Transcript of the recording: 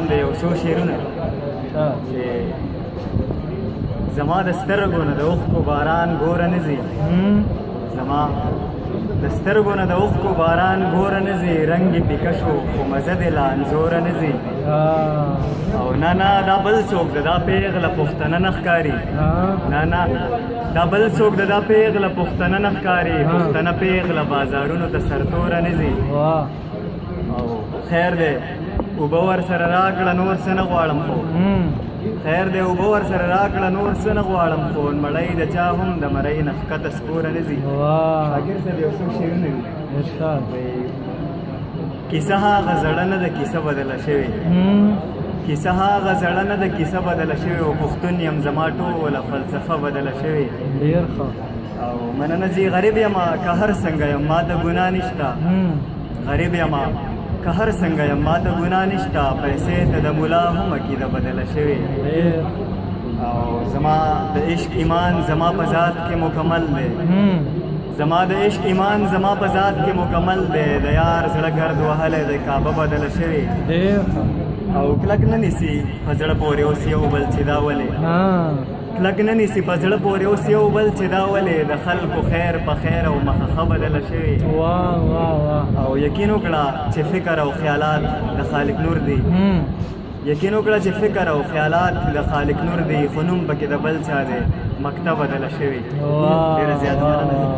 د یو څو شعرونه چې زما د سترګو نه د اوښکو باران ګوره نه ځي، زما د سترګو نه د اوښکو باران ګوره نه ځي، رنګ یې پیکه شو خو مزه دې لا انځوره نه ځي. او نه نه دا بل څوک ده، دا پیغله پښتنه نه ښکاري. نه نه دا بل څوک ده، دا پیغله پښتنه نه ښکاري، پښتنه پیغله بازارونو ته سرتوره نه ځي. او خیر دی اوبه ورسره راکړه نور څه نه غواړم، خو خیر دی اوبه ورسره راکړه نور څه نه غواړم، خو مړی د چا هم د مرۍ نه ښکته سپوره نه ځي. شاګر صاحب یو څو شعرونه دي. ارشاد. کیسه هغه زړه نه ده کیسه بدله شوې، کیسه هغه زړه نه ده کیسه بدله شوې، او پښتون یم زما ټوله فلسفه بدله شوې. ډیر ښه. او مننه جی. غریب یم که هر څنګه یم ما ته ګناه نشته، غریب یم که هر څنګه یم ما ته ګناه نشته، پیسې ته د مولا هم عقیده بدله شوې. او زما د عشق ایمان زما په ذات کې مکمل دی، زما د عشق ایمان زما په ذات کې مکمل دی، د یار زړه ګرد وهلی دی کعبه بدله شوې. او کلک نه نیسي په زړه پورې اوس یو بل چې دا ولې، کلک نه نیسي په زړه پورې اوس یو بل چې دا ولې، د خلکو خیر په خیر او مخه ښه بدله شوې. واه واه واه. او یقین وکړه چې فکر او خیالات د خالق نور دي، یقین وکړه چې فکر او خیالات د خالق نور دي، خو نوم پکې د بل چا دی مکتب بدله شوې. ډېره زیاته مننه.